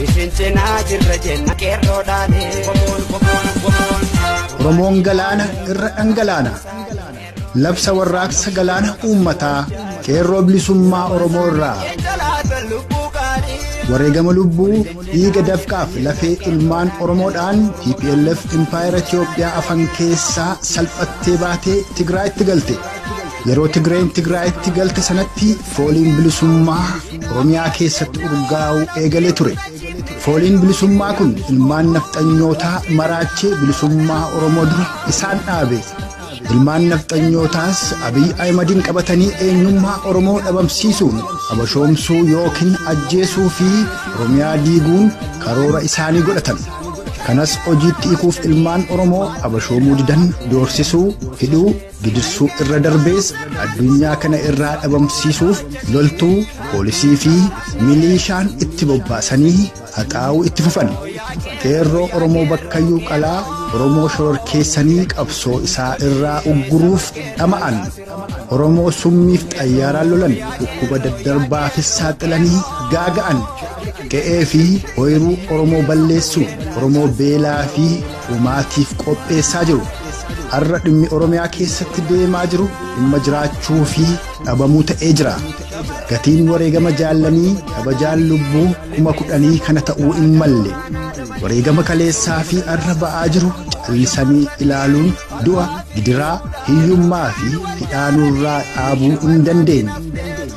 Isin cinaa jirra jenna qeerroodhaani. Oromoon galaana irra dhangalaana. Labsa warraaqsa galaana uummataa qeerroo bilisummaa Oromoo irraa. Wareegama lubbuu dhiiga dafqaaf lafee ilmaan Oromoodhaan TPLF Impaayera Itiyoophiyaa afan keessaa salphattee baatee Tigraayitti galte. Yeroo Tigreen Tigraayitti galte sanatti fooliin bilisummaa Oromiyaa keessatti urgaa'uu eegalee ture. Fooliin bilisummaa kun ilmaan nafxanyootaa maraachee bilisummaa Oromoo dura isaan dhaabe. Ilmaan nafxanyootaas Abiy Ahimadiin qabatanii eenyummaa Oromoo dhabamsiisuun abashoomsuu yookiin ajjeesuu fi Oromiyaa diiguun karoora isaanii godhatan. Kanas hojiitti hiikuuf ilmaan Oromoo abashoomuu didan doorsisuu, hidhuu, gidirsuu irra darbees addunyaa kana irraa dhabamsiisuuf loltuu, poolisii fi milishaan itti bobbaasanii haxaa'uu itti fufan. Qeerroo Oromoo Bakkayyuu Qalaa Oromoo shororkeessanii qabsoo isaa irraa ugguruuf dhama'an. Oromoo summiif xayyaaraan lolan dhukkuba daddarbaafis saaxilanii gaaga'an. Qe'ee fi ooyiruu Oromoo balleessuun Oromoo beelaa fi dhumaatiif qopheessaa jiru. Har'a dhimmi Oromiyaa keessatti deemaa jiru dhimma jiraachuu fi dhabamuu ta'ee jira. Gatiin wareegama jaallanii kabajaan lubbuu 10,000 kana ta'uu hin malle. Wareegama kaleessaa fi har'a ba'aa jiru callisanii ilaaluun du'a, gidiraa, hiyyummaa fi hidhaanuurraa dhaabuu hin dandeenye.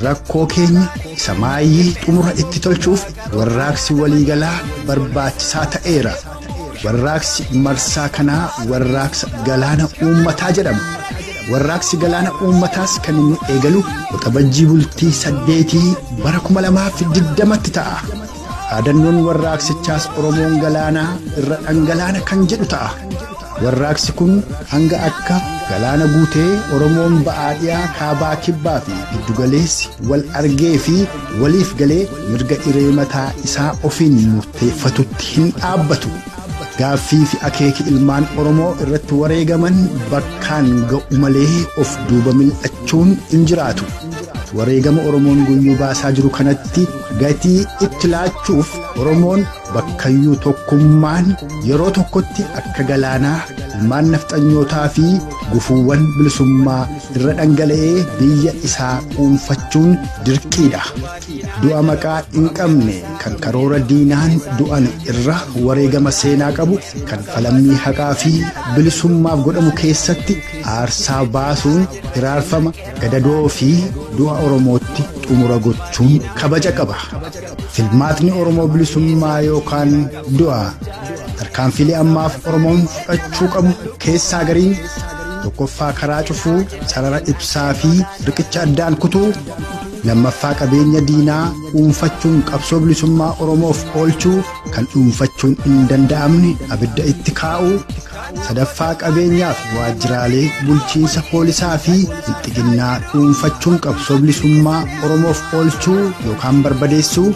Rakkoo keenya isa maayyii xumura itti tolchuuf warraaqsi waliigalaa barbaachisaa ta'eera. Warraaqsi marsaa kanaa warraaqsa galaana uummataa jedhama. Warraaqsi galaana uummataas kan inni eegalu waxabajjii bultii 8 bara 2020tti ta'a. Dhaadannoon warraaqsichaas Oromoon galaanaa irra dhangalaana kan jedhu ta'a. Warraaqsi kun hanga akka galaana guutee Oromoon ba'aa dhiyaa kaabaa kibbaa fi giddugaleessi wal argee fi waliif galee mirga iree mataa isaa ofiin murteeffatutti hin dhaabbatu. Gaaffii fi akeeki ilmaan Oromoo irratti wareegaman bakkaan ga'u malee of duuba mil'achuun hin jiraatu. Wareegama Oromoon guyyuu baasaa jiru kanatti gatii itti laachuuf Oromoon bakkayyuu tokkummaan yeroo tokkotti akka galaanaa ilmaan nafxanyootaa fi gufuuwwan bilisummaa irra dhangala'ee biyya isaa dhuunfachuun dirqiidha. Du'a maqaa hin qabne kan karoora diinaan du'an irra wareegama seenaa qabu kan falammii haqaa fi bilisummaaf godhamu keessatti aarsaa baasuun hiraarfama gadadoo fi du'a Oromootti xumura gochuun kabaja qaba. Filmaatni Oromoo bilisummaa yookaan du'a. Tarkaanfiilee ammaaf Oromoon fudhachuu qabu keessaa gariin tokkoffaa karaa cufuu, sarara ibsaa fi riqicha addaan kutuu, lammaffaa qabeenya diinaa dhuunfachuun qabsoo bilisummaa Oromoof oolchuu kan dhuunfachuun hin danda'amne abidda itti kaa'uu, sadaffaa qabeenyaaf waajjiraalee bulchiinsa poolisaa fi bilxiginnaa dhuunfachuun qabsoo bilisummaa Oromoof oolchuu yookaan barbadeessuu,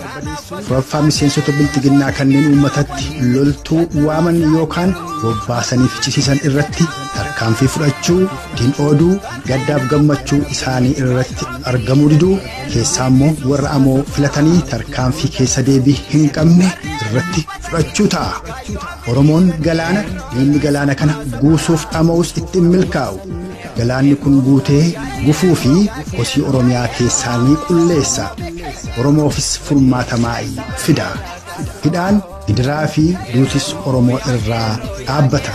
afuraffaa miseensota bilxiginnaa kanneen uummatatti loltuu waaman yookaan bobbaasanii fichisiisan irratti tarkaanfii fudhachuu, ittiin ooduu, gaddaaf gammachuu isaanii irratti argamuu diduu, keessaa immoo warra amoo filatanii tarkaanfii keessa deebii hin qabne irratti fudhachuu ta'a. Oromoon galaana, diinni galaana kana guusuuf dhama'us ittiin milkaa'u. Galaanni kun guutee gufuu fi kosii Oromiyaa keessaa ni qulleessa. Oromoofis furmaata maa'ii fida. Hidhaan gidiraa fi duutis Oromoo irraa dhaabbata.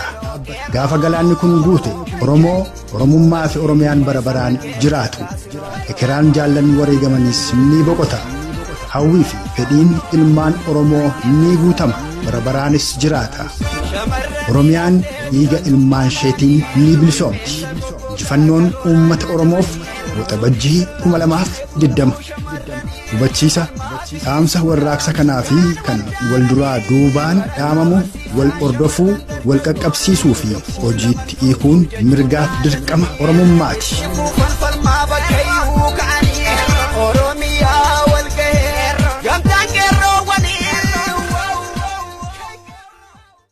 Gaafa galaanni kun guute Oromoo, Oromummaa fi Oromiyaan bara baraan jiraatu. Ekeraan jaallan wareegamanis ni boqota. Hawwii fi fedhiin ilmaan Oromoo ni guutama. Bara baraanis jiraata. Oromiyaan dhiiga ilmaan isheetiin ni bilisoomti. Injifannoon uummata Oromoof waxabajjii 2020. Hubachiisa dhaamsa warraaqsa kanaa fi kan wal duraa duubaan dhaamamu wal hordofuu, wal qaqqabsiisuu fi hojiitti hiikuun mirgaaf dirqama Oromummaati. Falmaa bakkayyuu ka'anii.